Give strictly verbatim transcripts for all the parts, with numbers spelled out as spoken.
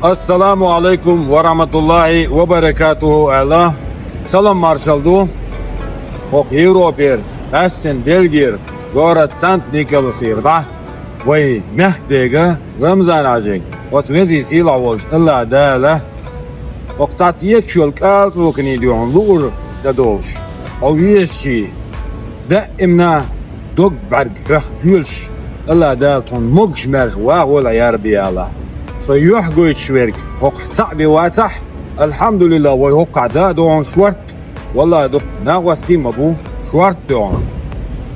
Ассаламу алайкум ва рахматуллахи ва баракатуху, аьлла, салам маршал ду. ХӀокху Европера, къаьсттина Бельгера, город Санкт-Николасера дӀа вай мехкан дега Рамзан-Хьаьжига, оцу везий сийлахь волчу АллахӀ Дала, хӀокху цхьацца екаш йолу кӀалцӀоканий дуьхьал луур ца долуш, хьо везачий, даимна дог бӀаьрг хьоьх доьлуш, АллахӀ Дала тхуна могуш-маьрша вахавойла, я Рабби АллахӀ. Со юьхь гойтуш верг хӀокху цхьаъ бен вацахь, алхьамдулиллахӀ, вай хӀокхахь да а догӀун шорт, валлахӀи, дукха накъостий а ма бу, шорт а догӀун.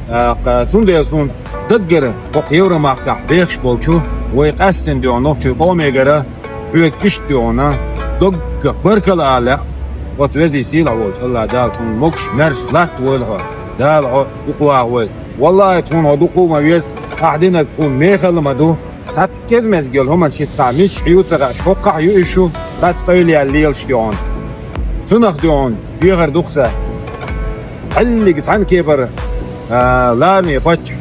ТӀаккха цундела суна даггара хӀокху Евромахкахь бехаш болчу вай къаьсттина дуьхьал нохчийн къомегара хьоьга иштта дуьхьал доггах баркалла ала лаьа, оцу везий сийлахь волчу АллахӀ Дала тхуна могуш-маьрша латтавойла хьо, Дала хьо дукха вахавойла. ВаллахӀи, тхуна хьо дукха а ма веза, ахь динарг тхуна мехала ма ду. Цхьацца кӀезмезиг йолу хӀуманаш шиъ цхьа мичахь ю ца хаьа, хӀокхахь ю и шу, цхьацца къевлла яьлла лелаш дуьхьал. Цунах дуьхьал дехар ду-кх сан. Цхьаьллиг цхьаьна кепара, а, лараме паччахь,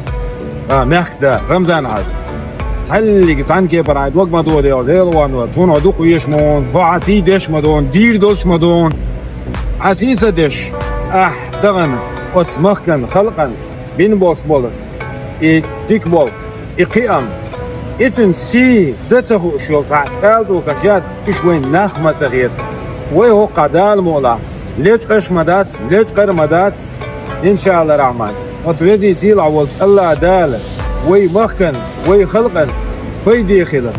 а, мехкан да, Рамзан-Хьаьжа. Цхьаьллиг цхьаьна кепара хьайн дог ма дохадехьа, Дела ван вара, тхуна хьо дукха везаш ма ву, хьо хьан сий деш ма ду, дийр долуш ма ду, хьан сий ца деш, ахь тахана оцу махкан халкъан бина болуш болу и дика болу, и кхиам, и цуьнан сий дан ца хууш йолу цхьа кӀалцӀокаш яц, уьш вайн нах ма ца хета. Вай хӀокхахь Дала мукъалахь, лечкъаш ма дац, лечкъар ма дац, иншаАллахӀ Рахьман. Оцу везий сийлахь волчу АллахӀ Дала вай махкан, вай халкъан пайде хила.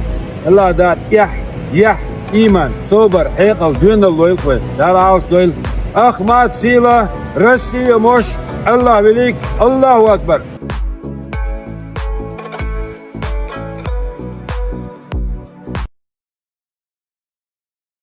АллахӀ Дала эхь, яхь, ийман, собар, хьекъал, доьналла лойла вай. Дала Ӏалаш дойла. Ахмат, сила, Россия, мош, АллахӀ велик, АллахӀу акбар!